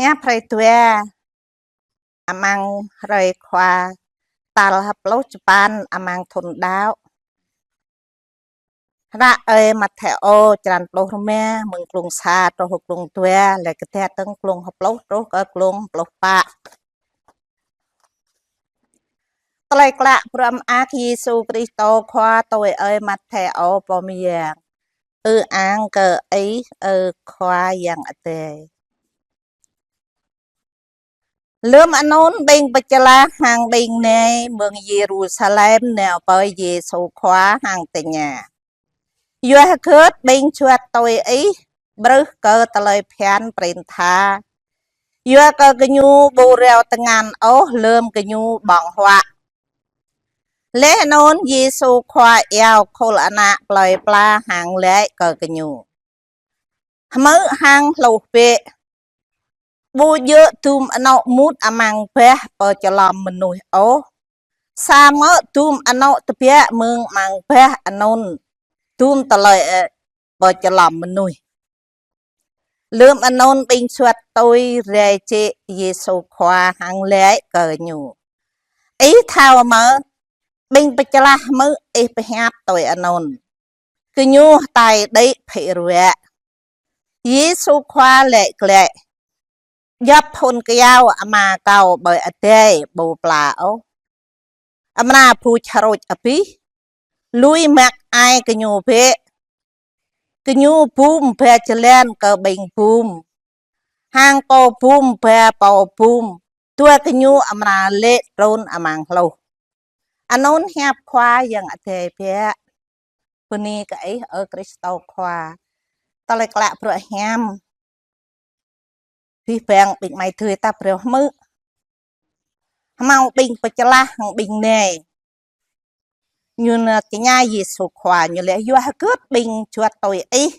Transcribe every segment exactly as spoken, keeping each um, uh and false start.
Hiăp hrơi dua amăng hrơi Khua tal pluh čơpăn amăng thun đăo. Hră ơi Mattheo črăn pluh rơma, mơ̆ng klŭng sa truh klŭng dua, laih kơđa tơ̆ng klŭng pluh truh kơ klŭng pluh pă. Tơlơi klă brơ̆m ak Yêsu Kristô Khua tui ơi Mattheo pô mơyang. Ư ang kơ Ih, ơ Khua Yang Adai. Lơm anŭn ƀing pơčlah hăng ƀing nai mơ̆ng Yêrusalem nao pơ Yêsu Khua hăng tơña: Yua hơgĕt ƀing juăt tui Ih ƀrưh kơ tơlơi phiăn prin tha? Yua kơ gơñu ƀu rao tơngan ôh lơm gơñu ƀơ̆ng huă. Laih anŭn Yêsu Khua iâu khul ană plơi pla hăng laĭ kơ gơñu: Hmư̆ hăng hluh bĕ. Ƀu djơ̆ dŭm anŏ mŭt amăng bah pơčơlom mơnuih ôh, samơ̆ dŭm anŏ tơbiă mơ̆ng amăng bah anŭn dŭm tơlơi, ơ, pơčơlom mơnuih. Lơm anŭn ƀing juăt tui rai jĕ Yêsu Khua hăng laĭ kơ Ñu: Ih thâo mơ̆, ƀing pơčlah hmư̆ Ih pơhiăp tui anŭn, gơñu hơtai đĭ phĭ ruă. Yêsu Khua laĭ glaĭ: Djŏp phŭn kơyâo Ama Kâo ƀơi adai ƀu pla ôh. Amra buč hruč abih, lui mă ai gơñu bĕ. Gơñu bum ba jơlan kơ ƀing bum, hăng pô bum ba pô bum, dua gơñu amra lê̆ trŭn amăng hluh. Anŭn hiăp Khua Yang Adai biă. Bơni kơ Ih, ơ Kristô Khua. Tơlơi klă bruă hiam. Abih bang ƀing amai adơi ta brơi hmư̆. Hmâo ƀing pơčlah hăng ƀing nai, ñu nao tơña Yêsu Khua, ñu laĭ: Yua hơgĕt ƀing juăt tui Ih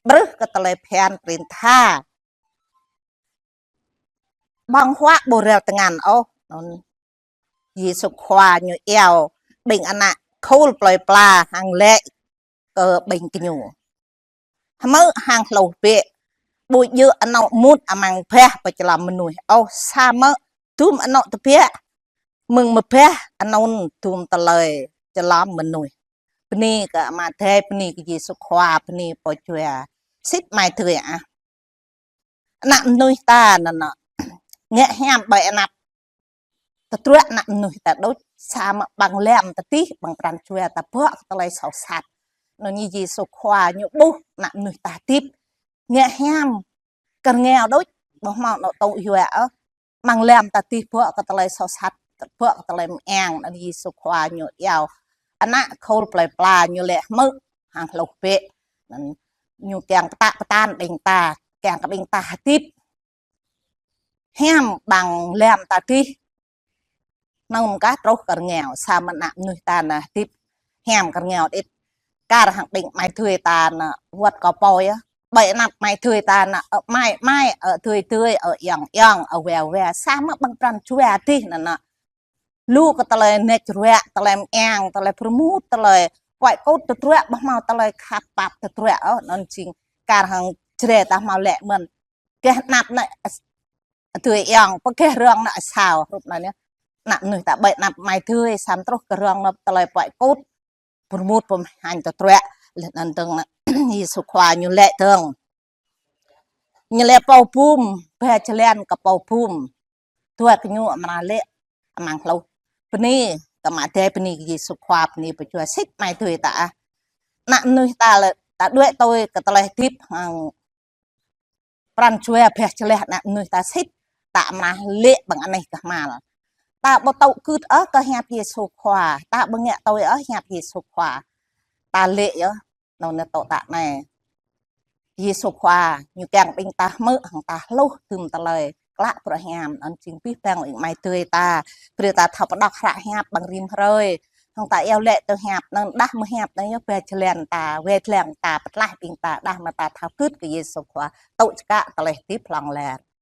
ƀrưh kơ tơlơi phiăn prin tha, ƀơ̆ng huă ƀu rao tơngan ôh? Anŭn Yêsu Khua Ñu iâu ƀing ană khul plơi pla hăng laĭ kơ ƀing gơñu: Hmư̆ hăng hluh bĕ. Ƀu djơ̆ anŏ mŭt amăng bah pơčơlom mơnuih ôh, samơ̆ dŭm anŏ tơbiă mơ̆ng mơbah anŭn dŭm tơlơi čơlom mơnuih. Bơni kơ Ama Adai, bơni kơ Yêsu Khua, bơni Pô Jua. Sĭt amai adơi ah. Ană mơnuih ta anŭn, ngă hiam ƀơi anăp tơdruă ană mơnuih ta đôč, samơ̆ ƀăng lăm ta adih, ƀăng pran jua ta bŏ kơ tơlơi soh sat. Anŭn Yêsu Khua Ñu ƀuh ană mơnuih ta hơdip ngă hiam kơ rơngiao đôč, ƀu hmâo anŏ tŭ yua ôh. Ƀăng lăm ta adih bŏ kơ tơlơi soh sat, bŏ kơ tơlơi mơang, anŭn Yêsu Khua Ñu iâu ană khul plơi pla, Ñu laĭ: Hmư̆ hăng hluh bĕ. Anŭn Ñu kiăng pơtă pơtăn ƀing ta, kiăng kơ ƀing ta hơdip hiam ƀăng lăm ta adih. Anŭn kah truh kơ rơngiao, samơ̆ ană mơnuih ta anŭn hơdip hiam kơ rơngiao đôč. Kar hăng ƀing amai adơi ta anŭn wơ̆t kơ pô yơh. Ƀơi anăp amai adơi ta anŭn, ơ amai, amai, ơ adơi, adơi, ơ ayŏng, ayŏng, ơ wa, wa, samơ̆ ƀăng pran jua adih anŭn, anŭn lu kơ tơlơi nač ruă, tơlơi mơang, tơlơi pơrmut, tơlơi puăi kŭt tơdruă, ƀu hmâo tơlơi khăp pap tơdruă ôh. Anŭn jing kar hăng Jrai ta hmâo laĭ mơ̆n: Gah anăp anŭn adơi ayŏng, pơ gah rŏng anŭn asâo, hrup anŭn yơh. Ană mơnuih ta ƀơi anăp amai adơi, samơ̆ truh kơ rŏng anŭn tơlơi puăi kŭt, pơrmut pơmơhañ tơdruă. Laih anŭn dơ̆ng Yêsu Khua Ñu laĭ dơ̆ng, Ñu laĭ: Pô bum ba jơlan kơ pô bum, dua gơñu amra lê̆ amăng hluh. Bơni kơ Ama Adai, bơni kơ Yêsu Khua, bơni Pô Jua. Sĭt amai adơi ta ah. Ană mơnuih ta lĕ, ta đuaĭ tui kơ tơlơi hơdip hăng pran jua bah jơlah ană mơnuih ta sĭt, ta amra lê̆ ƀăng anih kơhmal. Ta ƀu tŭ gưt ôh kơ hiăp Yêsu Khua, ta ƀu ngă tui ôh hiăp Yêsu Khua. Ta lê̆ yơh, anŭn anai tŏ ta anai. Yêsu Khua Ñu kiăng ƀing ta hmư̆ hăng ta hluh dŭm tơlơi klă bruă hiam. Anŭn jing abih bang ƀing amai adơi ta, brơi ta thâo pơđŏk hră hiăp ƀăng rĭm hrơi. Hăng ta iâu laĭ tui hiăp anŭn, đah mơ̆ hiăp anŭn yơh ba jơlan ta, wai lăng ta, pơtlaih ƀing ta, đah mơ̆ ta thâo gưt kơ Yêsu Khua, tŭ čơkă tơlơi hơdip hlŏng lar.